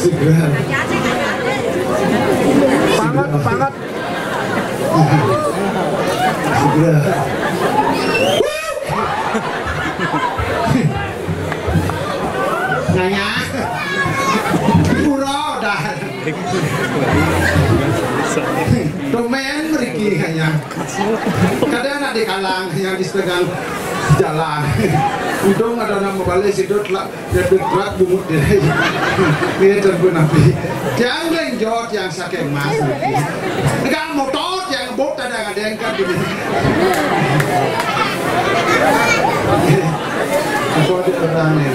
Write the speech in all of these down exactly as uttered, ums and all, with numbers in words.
Segera. Banget, banget. Segera. Nanya. Pura dah. Tumben mriki. Iya. Kadang nak dikalang yang di setengah jalan. Untung ada orang mau balik situ, telah dia berat bungut dia. Dia terpun api. Tiang lenjot, tiang sakai emas. Enggak motor, tiang bot ada ngadengkan ini. Apa dia orang ni?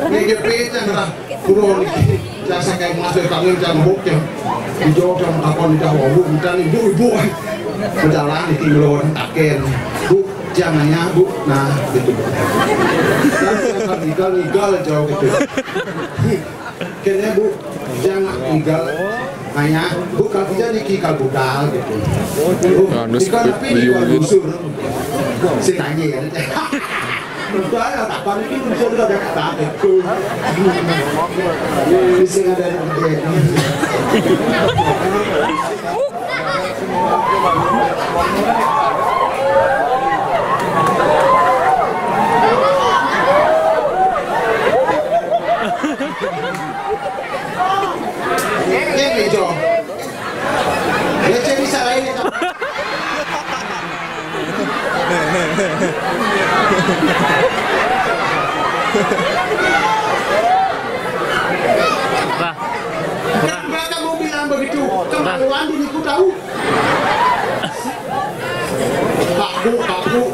Ini jepit yang lah. Puro niki, jasa kayak Mas Wei Kangin, jang buk, jang hijau, jang takon, jang wawu, minta ibu-ibu, eh. Berjalan niki melawan taken. Bu, jangan ya, Bu. Nah, gitu. Kan ngigal, ngigal jauh gitu. Kayaknya, Bu, jangan ngigal. Nanya, Bu, kalau tidak niki kal budal gitu. Bu, Nah, nus ngigal fit tapi liu ngigal gitu. Busur. Saya tanya ya. Enggak ada apa-apa, ini muncul juga ada kata itu. Di sini ada yang berbeda. Ini, Jo. Ya, jadi salah ini. Bah. Kenapa kamu bilang begitu? Kemaluan diriku tahu. Kaku, kaku.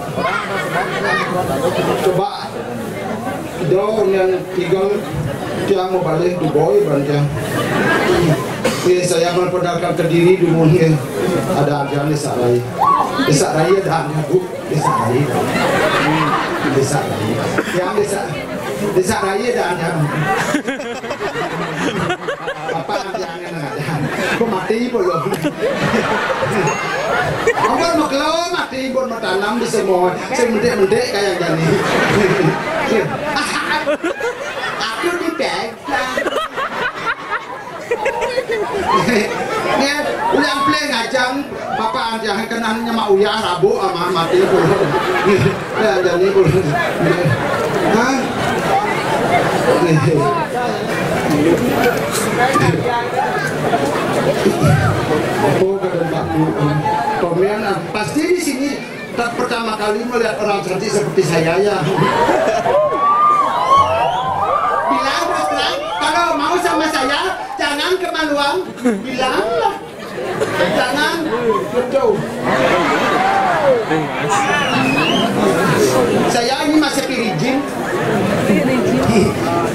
Coba. Jauh yang tinggal tiang mau balik tu boy banjang. Eh, saya memperkenalkan ke diri dulu ni. Ada aja ni sarai. Desa Raya dah ada, Bu. Desa Raya dah. Desa Raya. Yang desa, Desa Raya dah ada. Apa yang ada? Aku mati pun. Aku mau keluar mati pun mau tanam di semua. Saya mendik-mendik kayak gini. Aku di bag. Ni, ulang pleng ajang, papa ajang kenalnya mak uyah rabuk ama mati pun. Ya, jadi pun. Ha? Oh, kata Pak Bu. Komen, ah, pasti di sini tak pertama kali melihat orang cantik seperti saya, ya. Bilang terus terang, kalau mau sama saya, jangan kemaluan. Bilanglah. Jangan jauh. Saya ini masih pirijin.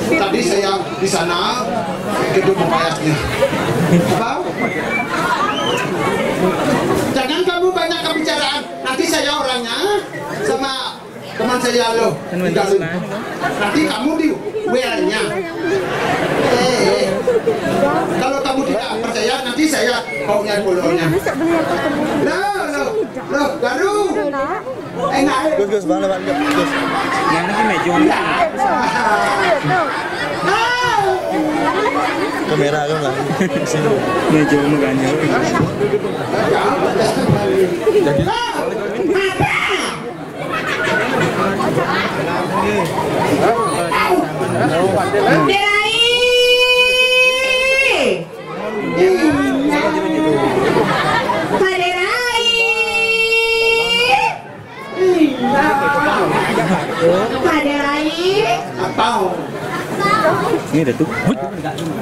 Tadi saya di sana, gedung payasnya. Apa? Jangan kamu banyak kebicaraan. Nanti saya orangnya sama teman saya lo. Nanti kamu di W A-nya. Eh, eh. Kalau kamu tidak percaya, nanti saya kaunya pulaunya. Lo, lo, lo, baru. Enak. Gus, Gus, mana, Pak? Gus. Yang ini meja. Kamera kan lah. Meja makanya. Jadi. Ini ada tuh. Wih.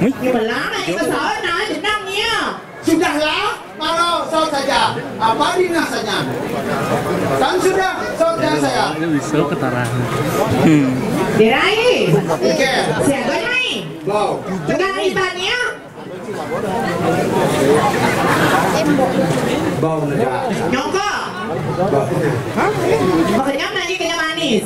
Wih. Ini melama, ini besar, nah, jenangnya. Sudahlah, kalau saut saja. Apa dinasanya? Kan sudah sautnya saya. Ini bisa ketara. Hmm. Dirai. Oke. Siapa nih? Bau. Bukan ibannya. Bau negara. Nyongko. Bau. Makanya lagi kena manis.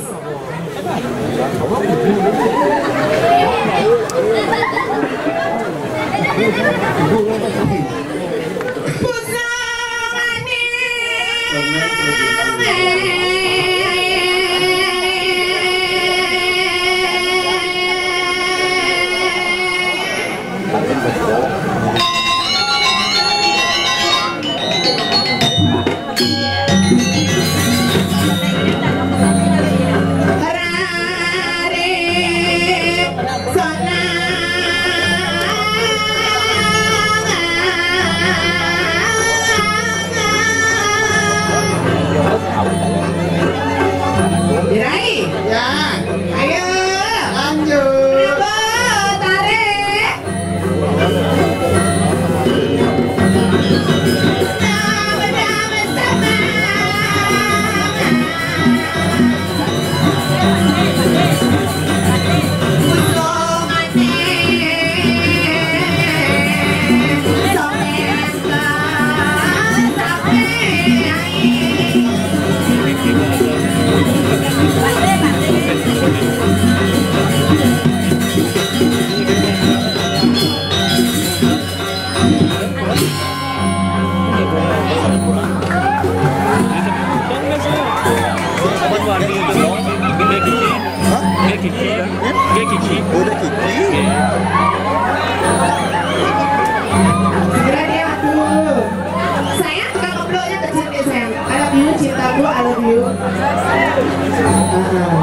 Heeh.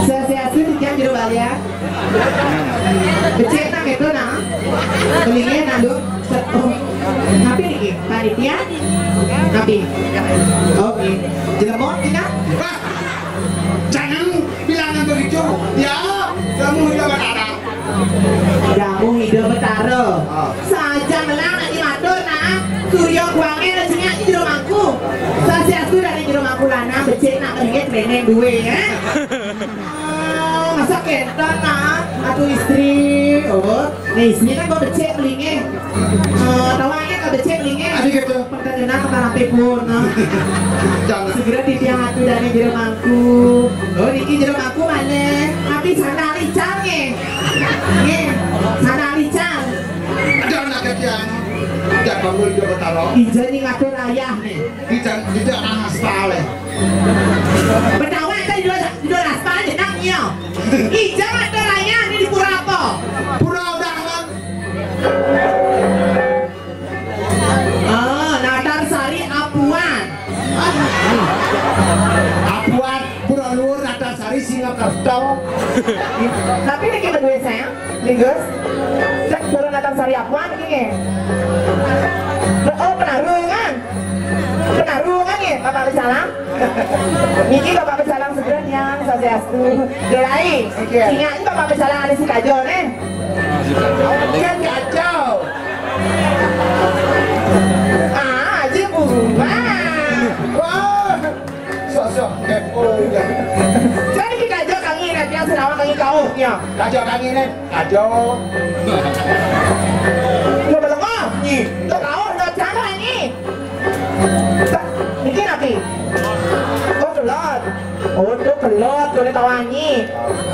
Swastiastu, titiang jero balian. Becik nak kéto, nak. Belinge nak, Nduk. Set-, oh. Napi niki? Panitia? Napi? Oke. Jelemon tinggal? Wah, jangan bilangan begitu. Ya, kamu udah berharap. Dawuh Ida Betara. Ah. Sajan melang nak dimatur, nah. Surya kuange, rejeki nak jero mangku. Swastiastu, dari jero mangku lanang, becik nak, keringet meneng duwe, eh. Ah, masa kénten, nah. Atu istri. Oh, nah, istri kan kok becik belinge. Eh, tawangnya kok becik belinge. Adi gitu. Perkenalan kepala pun, nah. Jangan. Segera titiang atu dari jero mangku. Oh, niki jero mangku malih. Tapi sandal ical nggih. Nggih, sandal ical. Ada anak kecil anu, tidak bangun dia bertaruh. Ija ning ngatur ayah nih. Tidak, tidak anak sekali. Betawa itu di luar, di luar aspal, jenang nyo. Ija ngatur ayah nih di pura apa? Pura Undangan. Oh, Natar Sari Apuan. Apuan, Pura Luhur, Natar Sari, Singakerta. Tapi niki beduwe saya, Gus. Cek Pura Natar Sari Apuan niki nggih. Oh, Penarungan. Penarungan nggih, Bapak Pecalang. Niki Bapak Pecalang sebenarnya, swastiastu. Delai. Oke. Ingat ini Bapak Pecalang ada si Kajo nih. Kan kacau. Ah, aja bunga. Wah, sosok kepo. Jadi kita aja kami nanti yang selamat kami kau ya. Kajo kami nih, kajo. Lo belum ah, nih, lo kau lo jangan ini. Niki napi? Oh, kelot. Oh, itu kelot, boleh tawangi.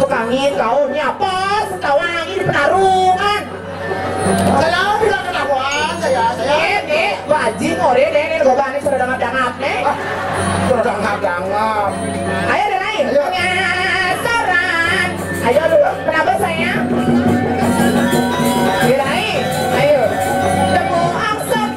Tukangin kau ini apa? Setawangi di Penarungan. Saya tidak ketahuan, saya, saya. Eh, eh, bajing ore deh, nih, gobane sudah dangap-dangap, nih. Ah, sudah dangap-dangap. Ayo, deh, naik. Ayo. Pengasaran. Ayo, lu, kenapa, sayang? Deh, naik. Ayo. Temu angsa.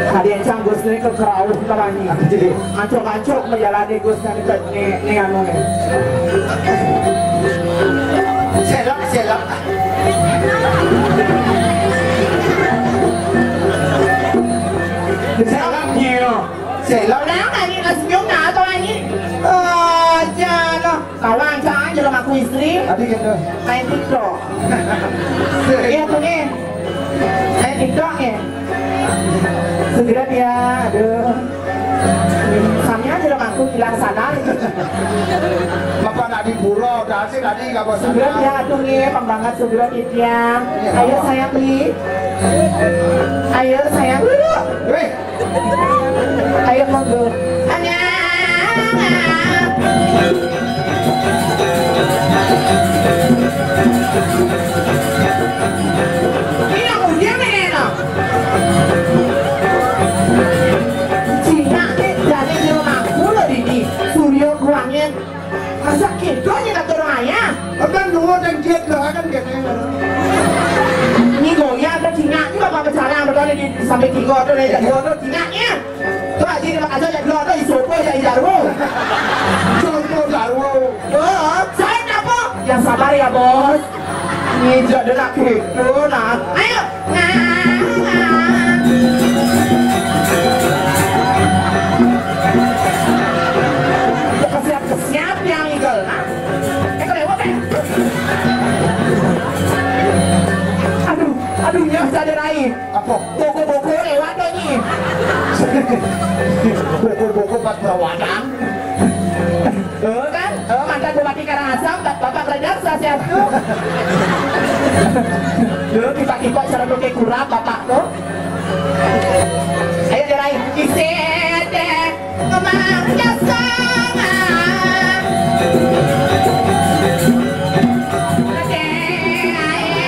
Tadi encang Gus ini kekerauh kerangi. Ancok-ancok menjalani Gus ini, ini, ini anu nih. Selok, selok. Selok, iya. Selok. Lah, ini senyum nah, atau ini? Oh, jangan. Kawan, jangan, jelema aku istri. Tadi gitu. Main TikTok. Iya, tuh nih. Main TikTok nih. Segera dia, aduh. Samnya jelema aku hilang sana. Bapak nak di pura, udah sih tadi nggak bosan. Segera dia, aduh nih, pembangat segera dia. Iya. Ayo, sayang, nih. Ayo, sayang. Weh. Ayo, monggo. Anak. Ini yang ujian nih, enak. Cinta, dari rumahku loh, Didi. Suryo Kuangin. Masa gitu aja kata orang ayah? Apa nunggu dan dia doakan katanya. Ini goyang ke Cina, ini bapak berjalan, betul di sampai tiga tuh, dari dua tuh Cina nya. Tuh aja di Makassar ya dua tuh, isopo ya idarwo. Contoh darwo. Oh, saya apa? Yang sabar ya, Bos. Ini jadi laki itu, nah. Ayo. Kesiap-kesiap yang igel, nah. Eh, kelewat, eh. Aduh, aduh, ya, sadar air. Apa? Boko-boko lewat, eh, nih. Boko-boko pas berawanan. Eh, kan? Eh, mantan Bupati Karangasem, Bap-, Bapak Keledak, swastiastu. Dulu tiba-tiba cara pakai kurang, Bapak tuh. Ayo, Derai. Isih deh, kemang dasar. Oke, ayo.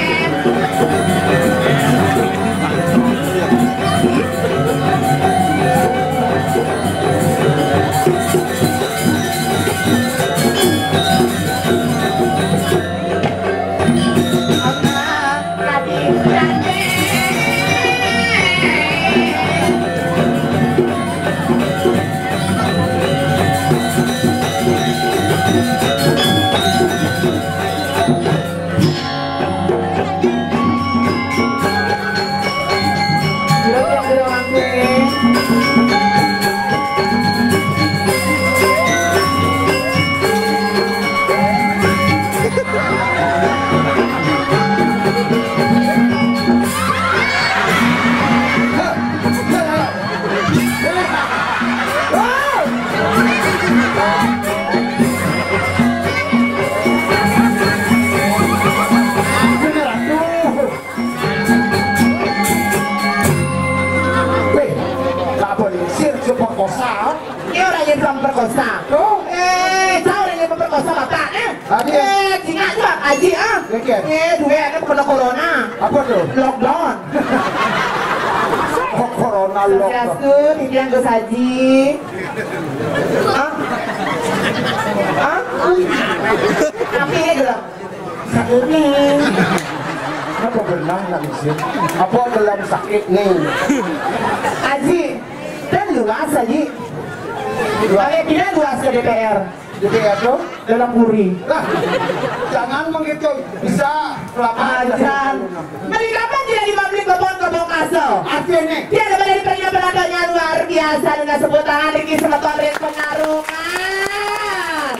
Yang sama perkosa. Oh. Eh, tahu yang memperkosa bapak, eh? Aji. Eh, cingak juga, Aji, ah. Ya, kan? Eh, dua anak kena corona. Apa tu? Lockdown. Oh, corona lockdown. Swastiastu, titiang Gus Aji. Ah? Ah? Tapi ini dulu. Sakit nih. Apa benar nak izin? Apa dalam sakit nih? Aji, kan luas, Aji. Kayak pindah luas ke D P R. D P R tu? Dalam puri. Lah, jangan begitu. Bisa kelapa. Ajan. Beli kapan tidak di pabrik kebon kebon kasel? Artinya? Tiada pada di penontonnya luar biasa dengan sebuah tangan Riki semeton ring penarungan.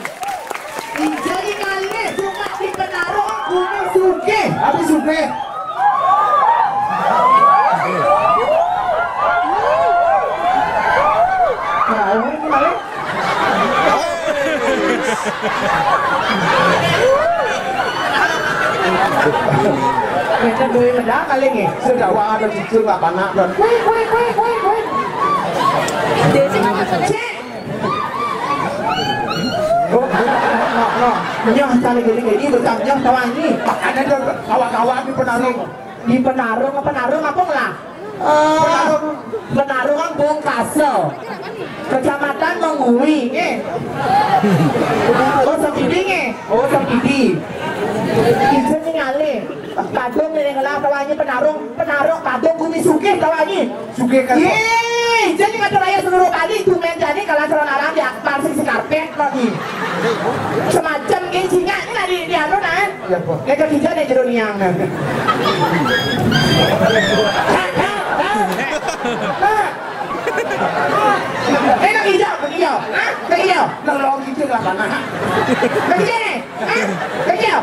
Jadi kali cuma di penarung bumi sugih. Habis sugih. Nah, ini kali. Kita duit medal kali ni. Sudah wah ada cicing lah panak dan. Wih, wih, wih, wih, wih. Cek. Oh, no, no, no. Nyoh cari gini-gini, bukan nyoh kawan ni. Makanya dia kawan-kawan di penarung. Di Penarung, Penarung apa lah? Eh, Penarung. Penarung Bungkasa. Kecamatan Mengwi, nggih. Oh, Sakidi, nggih. Oh, Sakidi. Ijen ningali. Padung ning ngelah kawannya Penarung, Penarung, Padung Bumi Sugih kawannya. Sugih kan? Ye, jadi kata raya seluruh kali itu main jadi kalau calon arang di Akbar sing sekarpet lagi. Semacam kayak cingak ni lah di, di anu nah. Ya, apa? Kayak kerja deh jeruk niang nah. Eh, nak hijau, nak hijau. Hah? Nak hijau. Nak lawan kita lah, panas. Nak hijau ni? Hah? Nak hijau.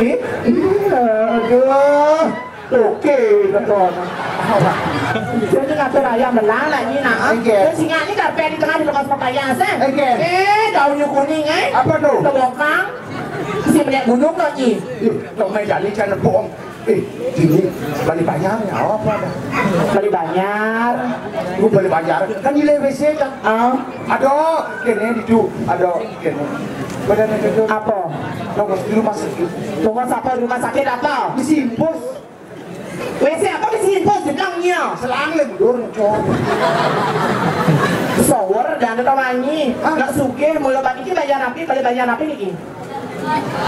Eh? Aduh. Okey, betul. Jadi ngatur ayam belang nak ni nak. Okey. Terus ingat ni karpet di tengah di lepas papaya sah. Okey. Eh, daunnya kuning eh. Apa tu? Kebongkang. Si melihat gunung tu ni. Eh, tak main jadi macam nepung. Eh, sini balik banyak ni apa dah? Balik banyak. Lu balik banyak. Kan nilai W C kan? Ah. Ada kene itu, ada kene. Pada nak itu. Apa? Tunggu di rumah sakit. Tunggu siapa di rumah sakit apa? Di simpus. W C apa di simpus? Bilangnya. Selang le mundur cok. Sower dan ada wangi. Hah? Nak sugih mula balik ni bayar api, balik bayar api ni.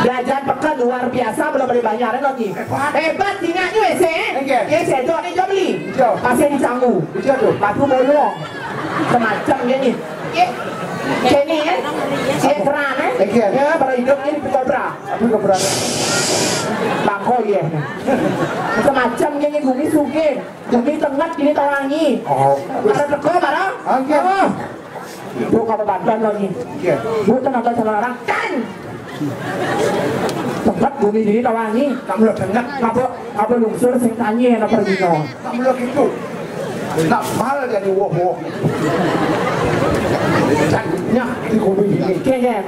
Belajar peka luar biasa, belum boleh bayar lagi. Hebat. Hebat, tinggal ni W C eh. Okey. Ye, saya tu ni jom beli. Jom. Pasal dicanggu. Betul tu. Batu bolong. Semacam dia ni. Okey. Macam ni eh. Saya keran eh. Okey. Ya, baru hidup ni di kobra. Apa kobra? Bangkoi ya. Semacam dia ni bumi sugih. Bumi tengah kini tawangi. Oh. Ada teko barang. Okey. Oh. Itu kamu bantuan lagi. Okey. Bu, tenaga selarang. Kan. Tempat bumi diri tawangi. Kamu lo dengar. Apa, apa lungsur sing tanya yang pergi no. Kamu lo gitu. Nak mal jadi woh-woh. Cantiknya di bumi ini. Okey, okey.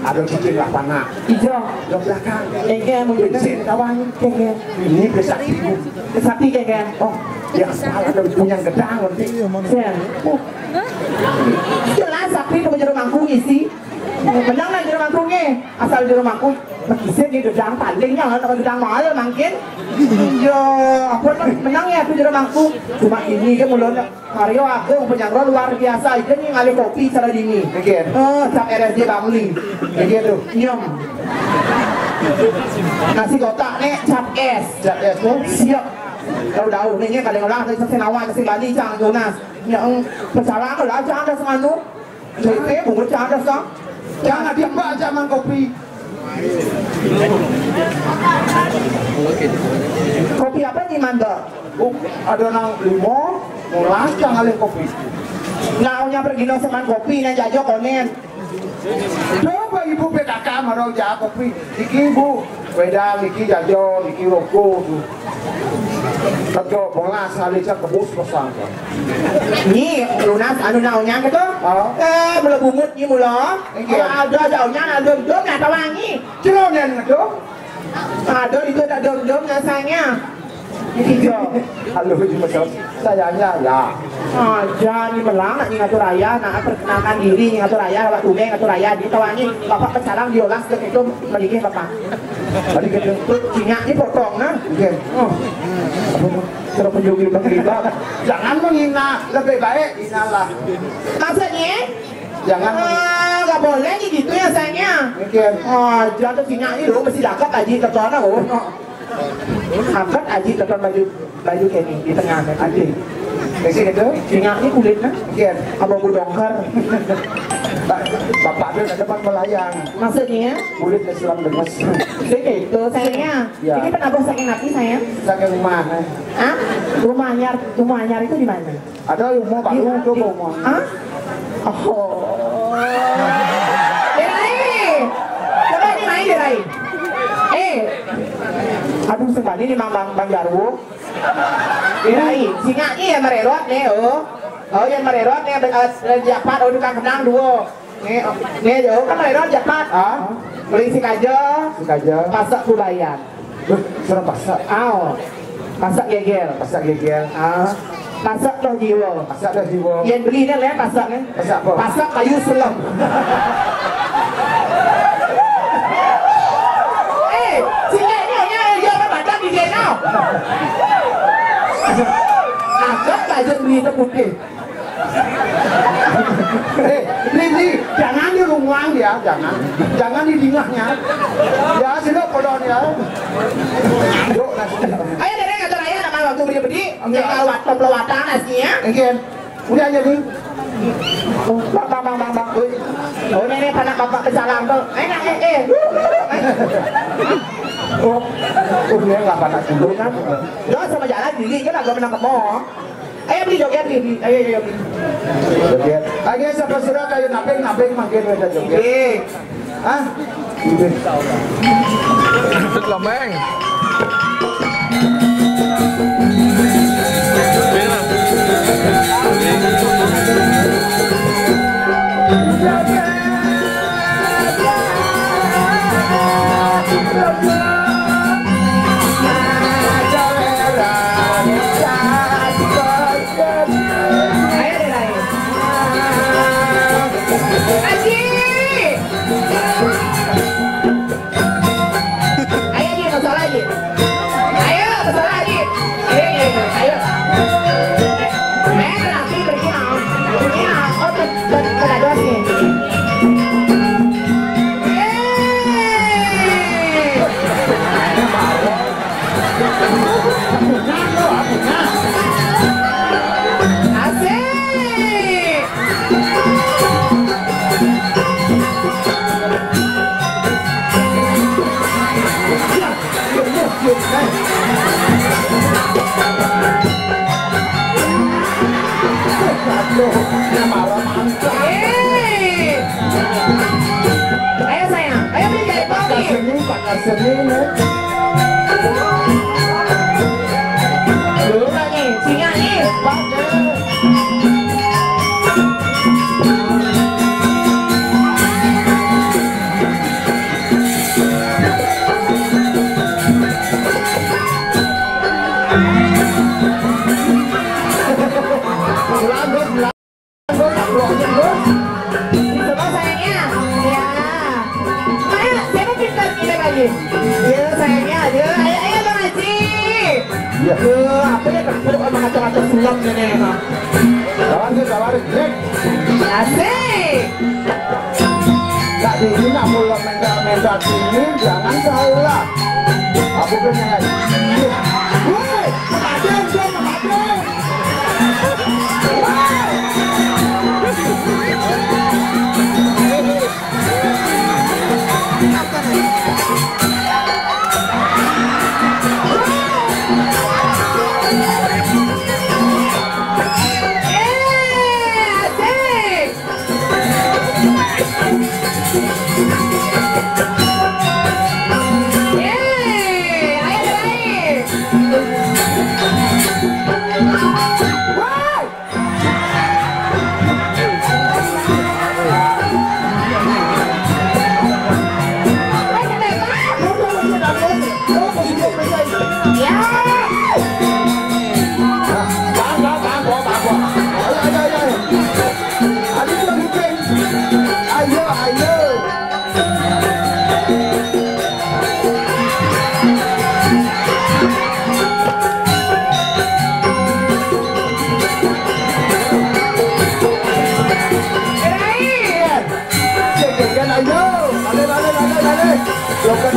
Ada cicing lah panak. Ijo. Di belakang. Okey, mau juga. Sing tawangi. Okey, okey. Ini besar ibu. Sapi, okey, okey. Oh, ya, salah ada punya gedang nanti. Sen. Oh. Jelas sapi tu jeruk mangkuk isi. Menang lah jeruk mangkuk ni. Asal jeruk mangkuk. Makisir ni gedang paling yang nak gedang mahal mungkin. Ya, apa tu? Menang ya tu jeruk mangkuk. Cuma ini ke mulanya. Mario Agung penyangro luar biasa. Dia ni ngalih kopi cara dini. Okey. Oh, cap R S D Bangli. Okey tu. Nyem. Nasi kotak ni cap es. Cap es tu. Siap. Tahu-tahu ni ni kalau lah dari sesi nawan sesi Bali cang Jonas. Yang pecalang lah cang ada senganu. Cepe bungut cang ada sang. Cang ada mbak cang mang kopi. Kopi apa ni manda? Oh, ada nang limo, molas cang alih kopi. Ngaunya pergi no seman kopi nang jajo konen. Coba ibu P K K marau ja kopi. Iki ibu, wedang iki jajo, iki rokok tu. Kata molas alih cang kebus kosong. Ni lunas anu nang onyang gitu. Oh. Eh, mula bungut ni mula. Okey. Ada ada onyang, ada dom nak tawangi. Celonan tu. Ada itu tak dom-dom rasanya. Ini jo. Halo, jumpa kau. Sayangnya ya. Aja ni melang nak ngatur ayah, nak perkenalkan diri, ngatur ayah, awak tumeng ngatur ayah, di tawani bapak pecalang biolas dek itu menikih bapak. Tadi kita tuh sinyak ni potong nah. Oke. Oh. Apa tu? Terus penjuri bang riba. Jangan menghina, lebih baik hinalah. Maksudnya? Jangan. Ah, nggak boleh ni gitu ya sayangnya. Oke. Aja tuh sinyak ni lu mesti cakep aja tertuan aku. Angkat aja tekan baju, baju Kenny di tengah aja. Di sini tuh. Sinyak ni kulit nah. Iya. Abang budongkar. Ba- Bapak dia ada depan melayang. Maksudnya? Kulit dia selam demes. Saya kayak itu sayangnya. Ya. Ini pernah sakit hati saya. Sakit rumah. Eh. Hah? Rumahnya, rumahnya itu di mana? Ada rumah baru tu rumah. Hah? Oh. Derai. Coba ni main Derai. Eh. Aduh, sembani ni Bang, Bang, Bang Jarwo. Derai, sinyak ni yang mererot ni, oh. Oh, yang mererot ni, eh, eh, japat, oh, tukang kenang dua. Ni, ni, oh, kan mererot japat. Ah? Beli si kaja. Si kaja. Pasak kubayan. Duh, serem pasak. Aw. Pasak gegel. Pasak gegel. Ah. Pasak dah jiwa. Pasak dah jiwa. Yang beli ni lah pasak ni. Pasak apa? Pasak kayu selam. Eh, sini ni hanya dia orang baca di dia now. Agak saja beli itu putih. Eh, Bli, Bli, jangan di rumah dia, jangan. Jangan di dingahnya. Ya, sini kodon ya. Yuk, nasi. Ayo, Dede, kata Raya, nama waktu beli beli, nggak lewat pelawatan nasinya. Oke. Udah aja nih. Oh, bang, bang, bang, bang, bang. Oi. Oh, ini, ini anak bapak pecalang tuh. Eh, eh, eh. Oh, oh, dia nggak panas dulu kan? Dia sama jalan gigi kan agak menangkap mau. Ayo beli joget nih, beli. Ayo, ayo, ayo, beli. Joget. Ayo, siapa sudah kayu napeng, napeng makin ada joget. Oke. Ah, ini. Lambeng. Ayo, Dede. Aji! Ayo, Ji, ke soal, Ji. Ayo, ke soal, Ji. Ayo, ayo, ayo. Ayo. Ayo, rapi, pergi, mau. Pergi, mau. Oh, ter-, ter-, tergados, nih. Yeay. Asik. Yeay. Ayo sayang, ayo beli jari kopi. Pakai seni, pakai seni, nih. Dulu lagi, singa nih. Lanjut, lanjut. Coba sayangnya. Ya. Ayo, siapa pintar kita lagi? Ya, sayangnya. Ya, ayo, ayo, Bang Haji. Iya. Ya, apa dia kepuk sama kacamata sulap ini, emang. Lawan dia, lawan dia. Asik. Nggak dihina, kalau minta-minta sini, jangan salah. Aku kan yang, woi, kemarin, gua kemarin. Yeay, ayo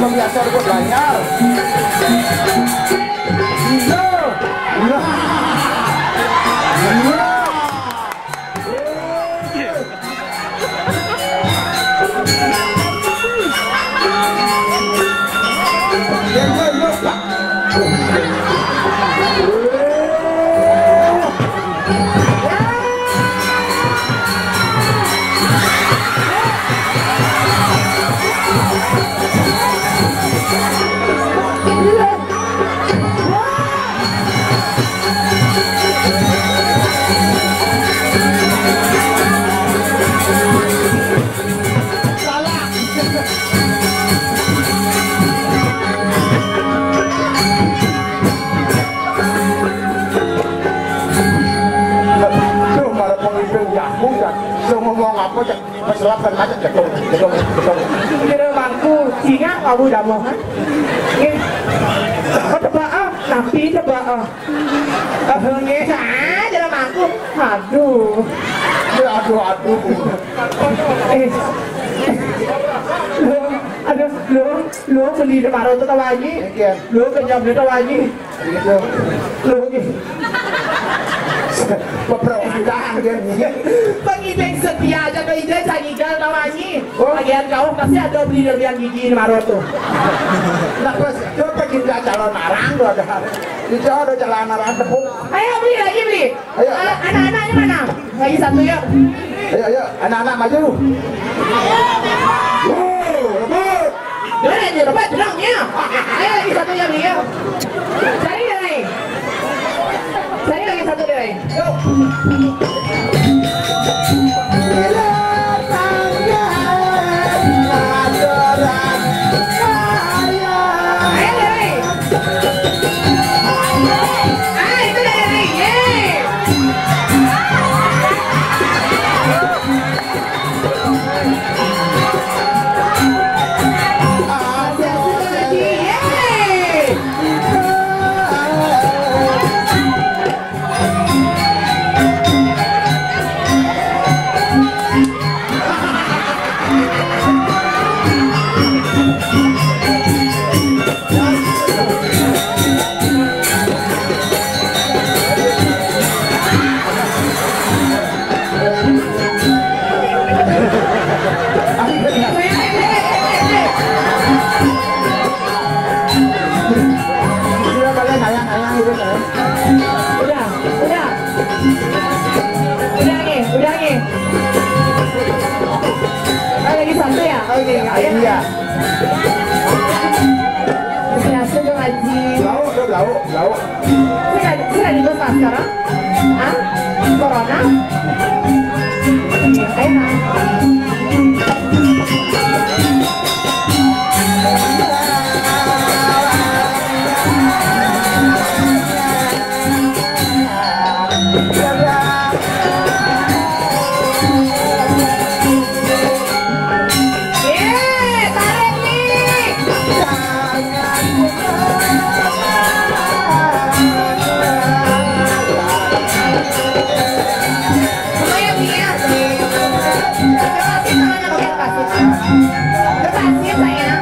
Biasa ribut banyak. Iya. Iya. Tuh, malah penghidung jagung, kan. Lu ngomong apa, Cak? Peselap kan macet, gedong, gedong, gedong. Kira mangku, singa, kamu damoh, ha? Nggih. Kok tebak, ah? Tapi tebak, ah. Ah, nggih, ah, kira mangku. Aduh. Ya, aduh, aduh. Eh. Lho, aduh, lho, lho, beli di Maroto ta wanyi? Nggih. Lho, kenyam ta wanyi? Gitu. Lho, nggih. Beberapa jutaan, kan? Pengiting setia aja ke ide, jangan tinggal ta wanyi. Oh. Bagian kau pasti ada beli lebihan gigi di Maroto. Nah, pas, coba kita calon arang tuh ada. Kita ada calon arang tepuk. Ayo, beli lagi, beli. Ayo. Eh, anak-anaknya mana? Lagi satu, yuk. Ayo, ayo, anak-anak maju. Wuh, rebut. Jangan aja, rebut, tenang, ya. Ayo, lagi satu, ya, beli, ya. Cari dah, eh. Cari lagi satu, deh. Yuk. Ayo, deh. Ah, itu dari Ray. Yeay. Masih asik lagi. Yeay. Iya, kalian ayang-ayang gitu, kan? Udah, udah. Udah nih, udah nih. Oh, lagi satu ya? Oh, iya, iya. Masih asik dong, Aji. Lauk, lauk, lauk. Sudah, sudah dibuka sekarang? Hah? Corona? Ayo, nah. Yeay, tarik nih. Semua yang punya. Lepasin tangannya, oke, lepasin. Lepasin, sayang.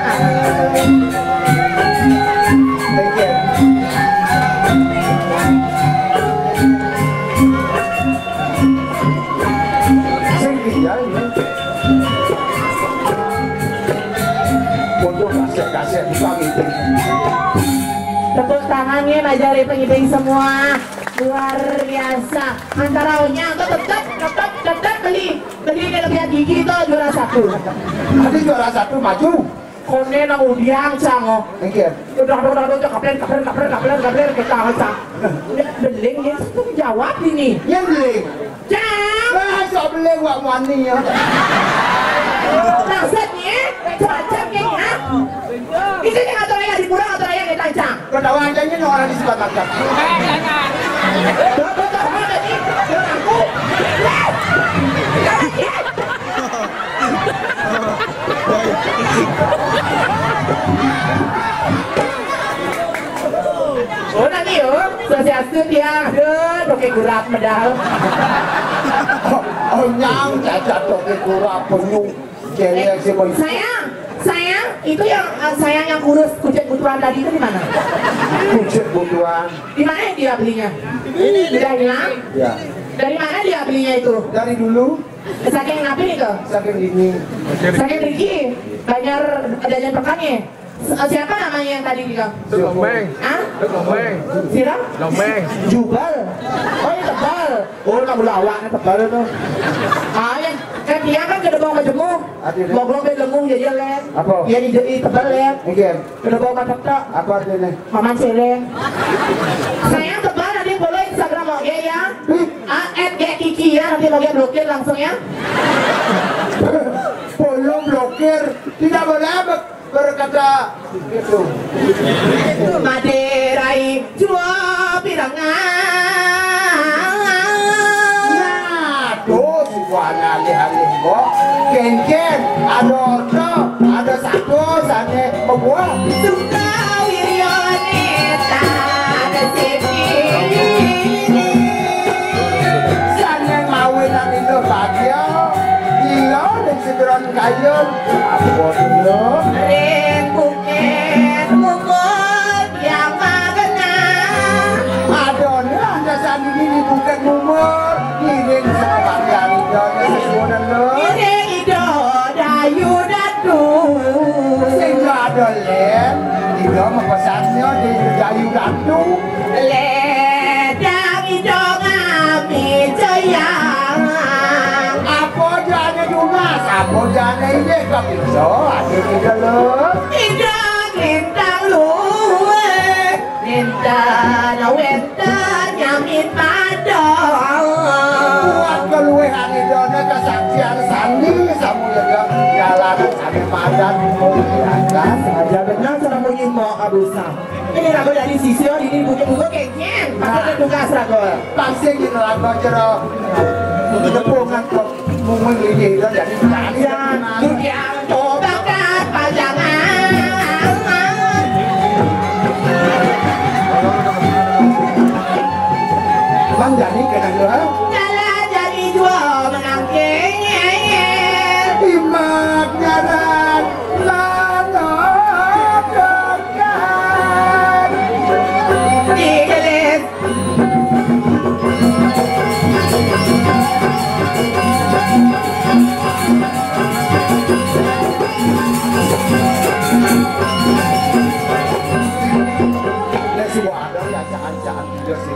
Sing iya, iya. Pondok kasih-kasih bisa gitu. Tepuk tangannya, Najari pengiting semua. Luar biasa. Antara Onyang tuh tetap, tetap, tetap beli, beli dia lebih gigi itu juara satu. Nanti juara satu maju. Kone nang udiang, Cang, oh. Nggih. Udah, udah, udah, udah, kaplen, kaplen, kaplen, kaplen, kaplen, kita, Cang. Beling, dia tuh jawab ini. Yang beling. Cang. Wah, sok beling, wak, wani, ya. Maksudnya, cuaca kayaknya. Itu yang ngatur ayah di pura, ngatur ayah kita, Cang. Ketawa aja ini orang di sebelah makan. Tuh, tuh, tuh, apa tadi? Tuh, aku. Yes. Oh, nanti yo, swastiastu tiang, aduh, toke kurap medal. Oh, oh, nyang, cacat toke kurap, penyung, jelek sih, Bang. Sayang, sayang, Itu yang, eh, sayang yang kurus, kucit butuan tadi itu di mana? Kucit butuan. Di mana dia belinya? Ini, ini. Udah hilang? Ya. Dari mana dia belinya itu? Dari dulu. Saking napi nih, Kak? Saking ini. Saking Riki, banyak adanya pekannya. S-, siapa namanya yang tadi, Kak? Lomeng. Hah? Lomeng. Sira? Lomeng. Jubal. Oh, ini tebal. Oh, nak bulu awak ni tebal tu. Ah, yang kan dia kan kena bawa majemuk. Artinya? Bawa gelombang lemu, ya, ya, Len. Apa? Ya, di, di tebal, Len. Oke. Kena bawa macam tak. Apa artinya? Maman Seleng. Sayang tebal, nanti follow Instagram Moge ya. Ih. Ah, at G Kiki ya, nanti Moge blokir langsung ya. Follow, blokir. Tidak boleh ber-, berkata gitu. Madai jua bilangan. Nah, tuh, si buahnya alih-alih kok. Ken-ken, ada oto, ada satu, sana, membuat. Suka wirione, tak ada sini. Sana mawinan itu bahagia. Gila, dan segeron kayu. Apa dia? Ring bukit, bukit. Yang magena. Adone anda sandiri di Bukit Mumur, ngiring sekepanjang idone sesuunan lo. Ngiring ido dayu datu. Sehingga ada len, ido mepesatnya di dayu datu. Ledang ido ngami jeyang. Apa jane tunas, apa jane ini kok iso, ada kita lo. Ido lintang luwe. Minten wenten nyamin padha. Buat keluwehan idone kesaksian sandi, samudya jalanan sami padan. Saja benar cara munyi mo abusa. Ini lagu dari sisio, ini buku-buku kengken. Nah. Maksudnya tugas lagu. Pasti gitu lagu jero. Kepungan kok. Mumeng lidi, udah jadi petani. Ya, dunia tobakan pajangan. Bang jadi kena jual. Jalan jadi jual menangkeng. Imak nyaran lano dokan. Digelis. Nek sing ada ya acak-acak dia sih.